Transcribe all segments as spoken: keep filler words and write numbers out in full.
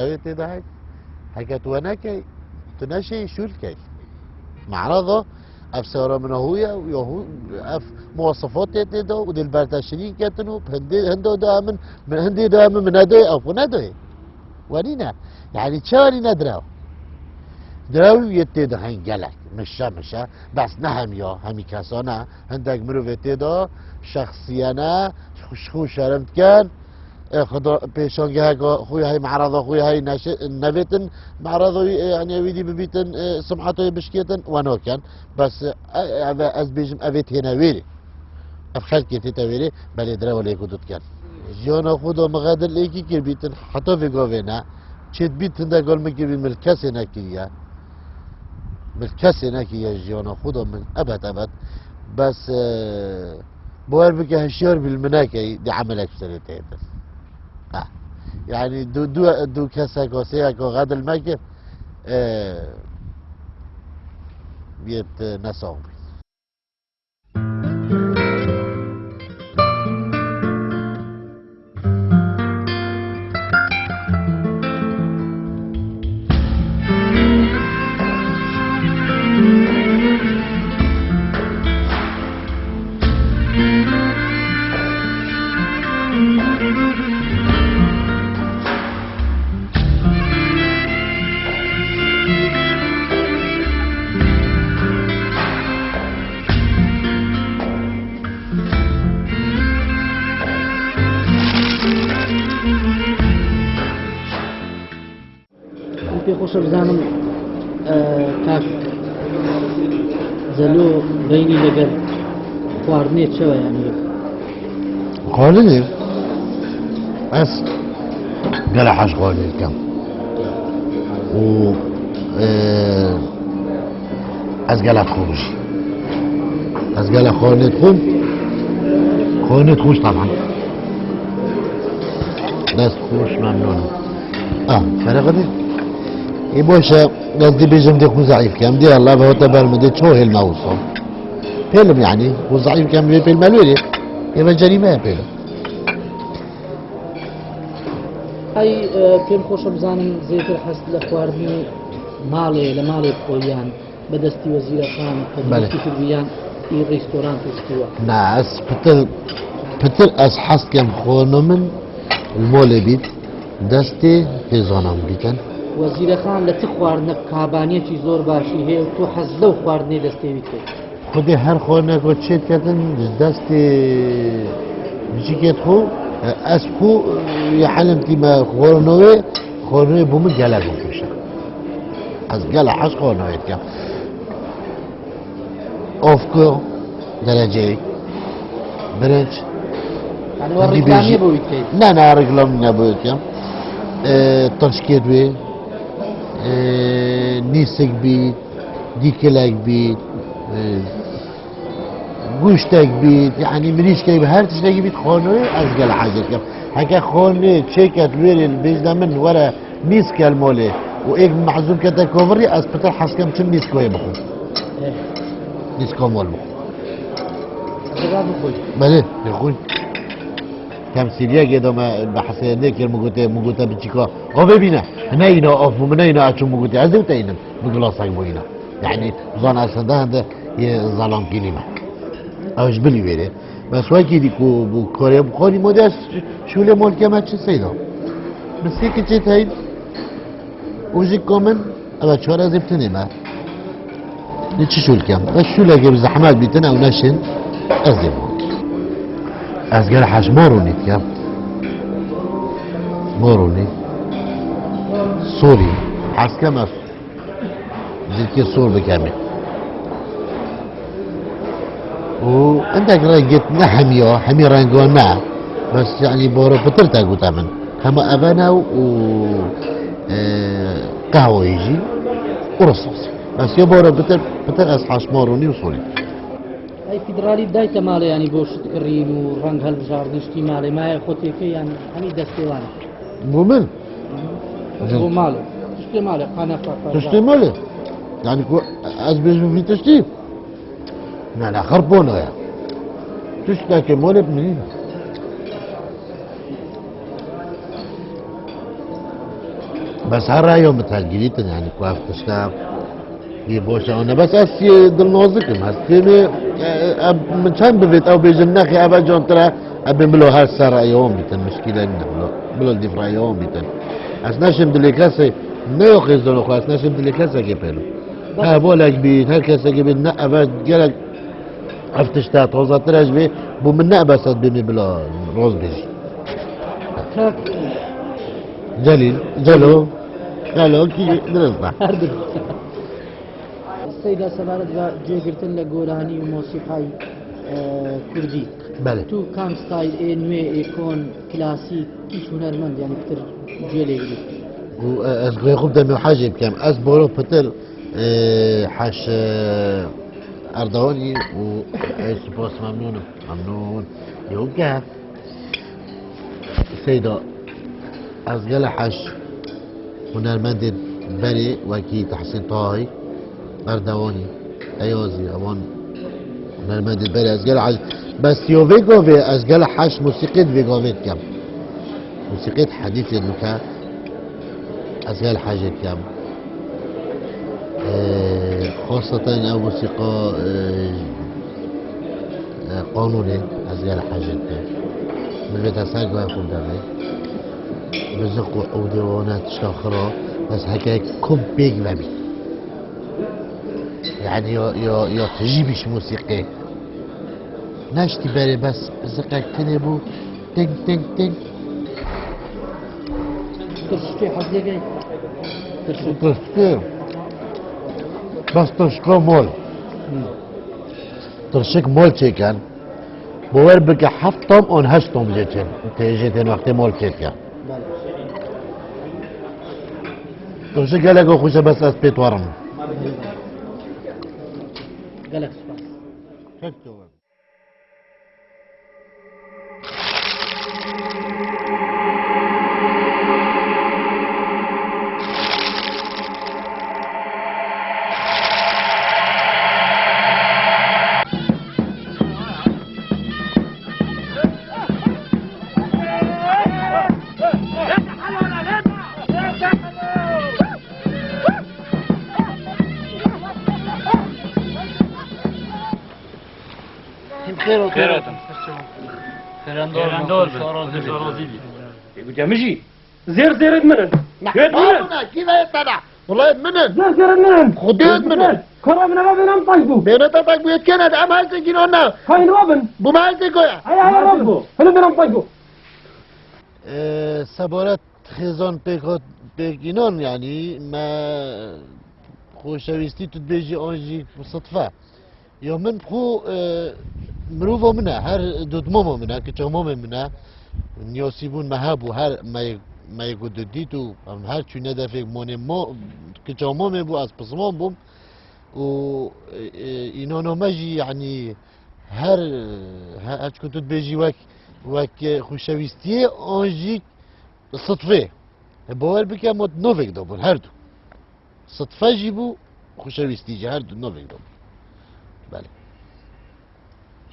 Ew ê tê de hek. Heke tu we nekey, tu neşeyî şûl key. Me'rado, ev sewra min a hû ye û ya hû, ev muwasifat tê tê de û dilberteşirîn ketin û hindê, hindo de min, min hindê de min, min nedoyê, ew xwe nedoyê. Wenî ne. Yanî çi wenî ne direw? Direw yê tê de hên gelek. Mişe mişe. Bes ne hemiya, hemî kesa ne. Hindek mirovê tê de şexsiyene, xwe şerm dikin. E, xwe da pêşangeheka xwe ya hey, me'rada xwe ya hey neşe-, nevêtin, me'rada wî, e, yanî wî dî bibîtin, e, sim'eta wî bişkêtin, we nakin. Bes, e, e, ev, ez bêjim, ev ê têne wêrê. Ev xelkê tête wêrê, belê dire welê ku dutken. Jiyana xwe da min xedil êkî kirbîtin, heta vê gavê ne. Çêt bît hinde gol min kirbît, min li kesê nekiriye. Min li kesê nekiriye jiyana xwe da min ebed ebed. Bes, e, bawer bike hişyar bî li min nekey, di emelek serê tê bin. Ha. Yani du, du, du keseka, sêyeka xedil mekir, e, yê, e, nesax bî. Em pê xweş e bizanim, e, kak Zelo beynî legel xwarinê çi ye, yanî? Xwarinê? Ez gele hez xwarinê dikim. Û, e, ez gele dixwim jî. Ez gele xwarinê dixwim. Xwarinê dixwim, taban. Dest xweş, memnûn im. Ah, ferq dê. Ê, baş e, ez dê bêjim dê xwe zeîf kem. Dê Allah ve hote ber min dê ço hêlme wisa. Pêlim yani, xwe zeîf kem vê pêlme lê. Ê ve cerîme ye pêlim. Ay, e, pêm xweş e bizanim zêtir hest li xwarinî malê, li malê bixwe yan bi destî Wezîre Xan, Belê. Xedimekî kir bi yan î restorant û ştî we? Na, ez pitir, pitir ez hest kem xwarina min li malê bît, destê hêzana min bîtin. Wezîre Xan li ti xwarinek kabaniyekî zor başî heye û tu hez lew xwarinê destê wî dikey? Xwedê her xwarineko çêdiketin ji destê biçîkê xwe, ez xwe, e, helim tîme xwarinoyê, xwarinoyê bo min gelek xweş e. Ez gelek hez xwarinoyê dikim. Ofko dereceyê, birinc, Yani we hindî reklamiyê bêjî. Bo wî dikey? Ne, ne, reklam ne bo wî dikim. E, tirşkê wê, e, nîsik bî, dîkilek bît, e, goştek bît, yani mirîşkek bît, her tiştekî bît xwenoyê ez gel hez dikim. Heke xwenoyê çêket wêrê li bêjne min were nîsk el molê û êk mehzûm kete kovirî, ez pitir hez dikim çim nîskoyê bixwim. Eh. Nîska mol bixwim. Deva bixwî. Belê, bixwî. Temsîliyekê de me behsê nekir, min gote, min gote biçîka. Avê bîne. Hine îna, af bû min, ne îna, açû min gote. Ez dê te înim. Bi gilasek bû îna. Yani, zan aslında hende yê zalamkî nîme. Ew ji bilî wêrê. Bes wekî dî ku bû karê bixwarî modest şûlê molke me çi seyda. Bi sê kiçê teyn û ji komin, ev çar ez ê bitinê me. Li çi şûl kem? Ez şûlekê bi zehmet bîtin ew neşên, ez ê bû. Ez gel hej marûnî dikem. Marûnî. Sorî. Hez kem ez. Zilkê sor bikemê. Û endek rengê ne hemiya, hemî renga ne. Bes, yani, boro pitir te gote min. Hema evene û, e, qehweyî jî û risas. Bes ya boro pitir, pitir ez haşma ronî û sorî. Ay federalî dayte malê, yani, bo şit kirîn û reng helbijardin ştî malê, maye xwe têke, yani, hemî destê wan e. Bo min? Bo malê. Tiştê malê, qenefa, qenefa. Tiştê malê? Yani, ku ez bêjim vî tiştî? Ne, ne, xirpona ye. Tiştekê malê bi min nîne. Bes her reyo min tevgirîtin, yani ku ev tişta yê boş e, ne bes ez yê dilnozik im, ez têmê, e, e, min çend bivêt ew bêjin nexê, ev e can tire, e, bin bilo her ser reyo wan bîtin, muşkîle nîne bilo, bilo dîv reyo wan bîtin. Ez neşim dilê kesê, ne yo xêzano xwe, ez neşim dilê kesekê pêlo. He, bolek bît, her kesekê bît, ne, ev e gelek ev tişta tozatir e ji vê, bû min ne ebesat bê min bila roz bêjî. Celîl, Celo, Celo, kî dirist e. Her du. Seyda, sebaret ve cihgirtin le goranî û mosîqay, e, kurdî. Belê. Tu kam stayl ê nûê, ê kon, klasîk, kîş hunermend, yani pitir cihê lê girî? Û, e, ez goyê xwe demê hecê bikem. Ez boro pitir, e, heş, e, Erdoganî û ey spas memnûn im. Memnûn. Yew gef. Seyda, ez gele heş hunermendên berê wekî Tehsîn Tahî, Erdoganî, Eyazî, ewan hunermendên berê ez gele heş. Bes yo vê govê ez gele heş musîqê di vê govê dikem. Musîqê di hedîfê nuke ez gele hecê dikem. Ee, xaseten ew musîqa, ee, ee, qanûnê ez gele hecê dikim. Min vê te ser guhê xwe demê. Bizik û ewdê wane tişta xira, bes heke kum pêk vebî. Yani ya, ya, ya tijî bîş musîqê. Neştî berê bes biziqek tinê bû. Ting, ting, ting. Tirşikê hezlê gey. Tirşik. Tirşikê. Bas tirşika mol. Tirşik mol çêken. Bower bike heft tom, on heşt tom jê çên. Tê jê tên wextê mol çêke. Belê. Tirşik gelek xweş e, bes ez pê twarim. Gelek spas. Çok doğru. Xêr hatin. Xêr hatin. Xêrendor bin. Xêrendor bin. Xweş û razî bî. Ê, gotiya min jî. Zêr zêrêd min in. Ne, Hêd min in. Buna, kî ve sana? Wulay min in. Zêr zêrêd min in. Xwedêd min in. Kara min eve bênam tay bû. Bêne ta tak bû, yê kene de, em her sekî non na. Kayın babın. Bu ma her seko ya. Ay, ay, ay, ay. Hadi bênam tay bû. Ee, sebaret xêzan pêk hat, pêk înan, yani, me xoşewîstî tu dibêjî an jî sitfe. Ya min xwe, e, mirova min e, her dotmama min e, kiçamamê min e. Niyasîbûn me hebû, her me, me yê ku didît û em her çûne defêk monê mo, kiçamamê bû, ez pisman bûm. Û, e, e, înana me jî, yanî her, he-, her çi ku tu dibêjî wek, wek, e, xoşewîstiyê an jî sitfê. E, bawer bike me di novek de bûn, her du. Sitfe jî bû, xoşewîstî jî, her du novek de bûn. Belê.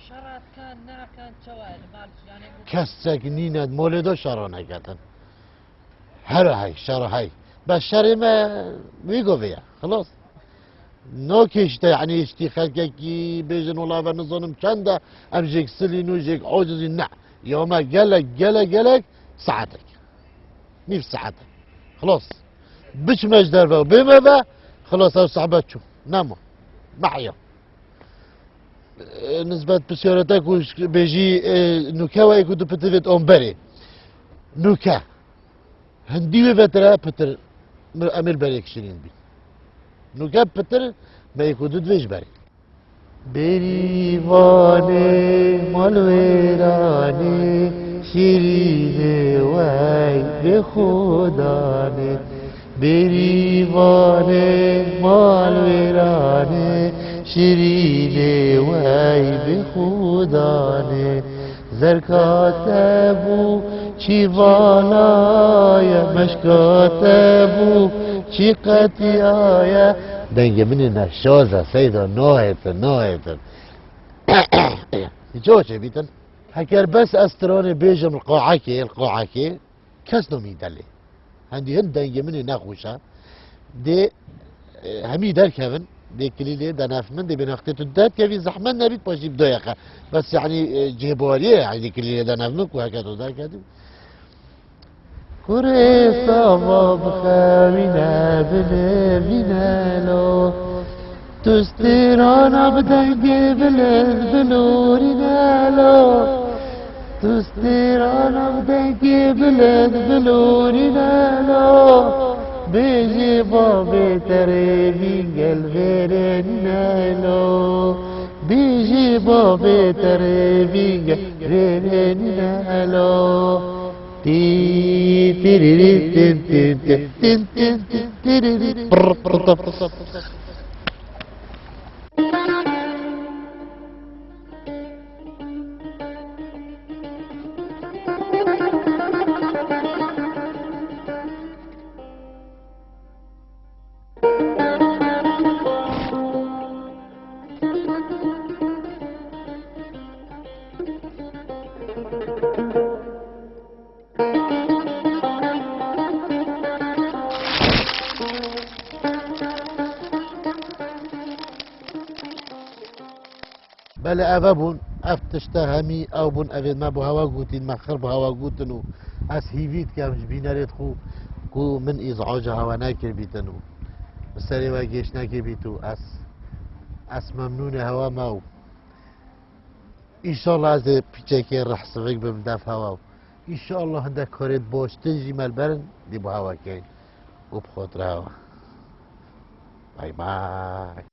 Şera dikan, nakan, çawa ye li mal jiyanê? Kesek nîne, molê de şera neketin. Her hey, şer hey. Bes şerê me wî govê ye. Xilas. Nakê işte, yani, işte xelkekî bêjin, wala ve nizanim çend e, em jêk silîn û jêk acizîn, ne. Ya me gelek, gelek, gelek saetek. Nîv saet. Xilas. Biçime ji derve û bême ve, xilas ew sohbet çû. Nema. Mehiya. E, nisbet pisyarete ku bêjî, e, nuke we ku du pitivêt on berê. Nuke. Hindî wê vetire pitir, mir-, em ê li berê kişînîn bî. Nuke pitir, me yê ku du divê ji berê. Bêrîvanê malwêranê, şîrînê wey bê xudanê. Bêrîvanê malwêranê, şîrînê wey bê xudanê. Zerka te bû çî vala ye, meşka te bû çî qetiya ye. Dengê min ê ne şaz e, Seyda, nahêtin, nahêtin. Çawa çêbîtin? Heker bes ez tiranê bêjim li qaekê, li qaekê, kes nomî delê. Hendî hin dengê min ê nexweş e. Dê, e, hemî derkevin, dê kilîlê de nef min, dê bênextê tu derkevî, zehmet nebît paşî bi doyexe. Bes, yanî, e, cihê bawariyê, yanî, dê kilîlê de nef min ku heke tu derketî. Kurê sava bixewîne, binivîne lo. Tu stêrana bi dengê bilind bilûrîne lo. Tu stêrana bi dengê bilind bilûrîne lo. Bêjî bavê te rê vîngel vêrê nîne lo. Bêjî bavê te rê vîngel vêrê nîne lo. Tî, tiriri, tin, tin, tin, tin, tin, tin, tiriri, prr, prr, prr, prr. Belê, ev e bûn, ev tişte hemî ew bûn, evên me bi hewa gotîn, me xir bi hewa gotin û ez hîvî dikem ji bînerêt xwe ku min îzaca hewa nekir bîtin û bi serê we gêş nekê bît û ez, ez memnûnê hewa me û înşallah ez ê piçekê rehsivik bim dev hewa û înşallah hindek karêt baştir jî me li berin dî bi hewa keyin û bi xotira hewa. Bay bay.